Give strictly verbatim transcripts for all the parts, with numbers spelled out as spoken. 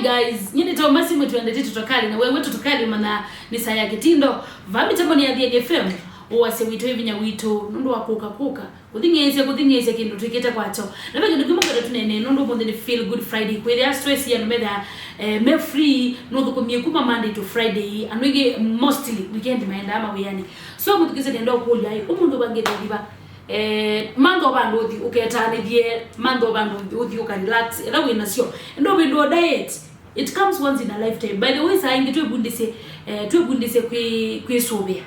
Guys, nyie nĩ Thomas, mwĩtu wendete Totokali, na wewe Totokali, mana nĩ saa ya kĩtindo. Vaa mĩtambonĩ ya Thiani F M, ũwasya witũ, ĩvinya witũ, nũndũ wa kũka kũka, kũthing'ĩĩsya, kũthing'ĩĩsya kĩndũ twĩkĩte kwakyo. Na ve kĩndũ kĩmwe ngwenda tũneenee, nũndũ ũmũnthĩ nĩ Feel Good Friday. Kwĩthĩa stress ya andũ methĩa, eh, me free, nũthũkũmie kuma Monday to Friday. Andũ aingĩ mostly weekend maendaa mawĩanĩ. So, mũthukĩĩsya nĩenda ũkũlya, ĩ, ũmũnthĩ vangĩte thiva? Eh, mantha o vandũ ũthi ũketanĩthye, mantha o vandũ ũthi ũka relax, ĩla wĩ nasyo. Enda ũvĩndũa diet. It comes once in a lifetime. By the way, saa ingĩ twĩvundĩsye, eh, twĩvundĩsye kwĩ-, kwĩsũvĩa.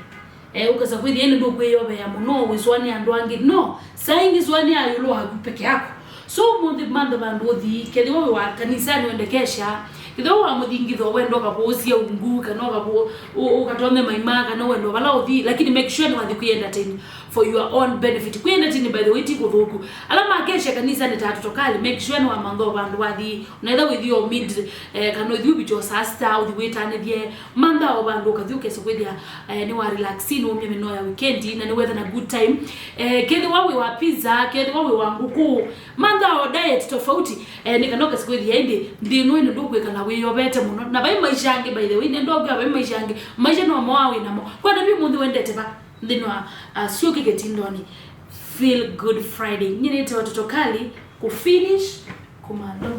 Eh, ũkasa kwĩthĩa ĩndĩ ndũkwĩyovea mũno, wĩsũanĩa andũ angĩ. No, saa ingĩ sũanĩa ĩũlũ waku peke yako. So, ũmũnthĩ mantha vandũ ũthi, kethĩwa wĩ wa kanisanĩ wende kesha, kethĩwa wa mũthingitho wenda ũkavũũsya ungu, kana ũkavũ-, ũ-, ũkatonye maima, kana wenda vala ũthi, lakini make sure nĩwathi kwĩ entertain for your own benefit. Kwĩ entertain, by the way, ti kũthũku. Ala makesha kanisanĩ ta Totokali, make sure nĩwamantha o vandũ wathi, ũnaitha wĩthi o mid, eh, kana ũthi ũvĩtyo saa sita, ũthi wĩtanĩthye, mantha o vandũ ũkathi ũkesa kwĩthĩa, eh, nĩwa relax, nĩwaumya mĩnoo ya weekend, na nĩwetha na good time. Eh, kethĩwa wĩ wa pizza, kethĩwa wĩ wa ngũkũ, mantha o diet tofauti, eh, nĩ kana ũkesa kwĩthĩa ĩndĩ nthĩnĩ ũyũ ndũkwĩkala wĩyovete mũno. Na vai maisha angĩ, by the way, nĩndokwĩa vai maisha angĩ, maisha no moa wĩ namo. Kwenda vi mũnthĩ wendete va? Nthĩnĩ wa, uh, syũkĩ kĩtindonĩ. Feel Good Friday. Nyie nĩtawa Totokali, kũ finish, kũmantha.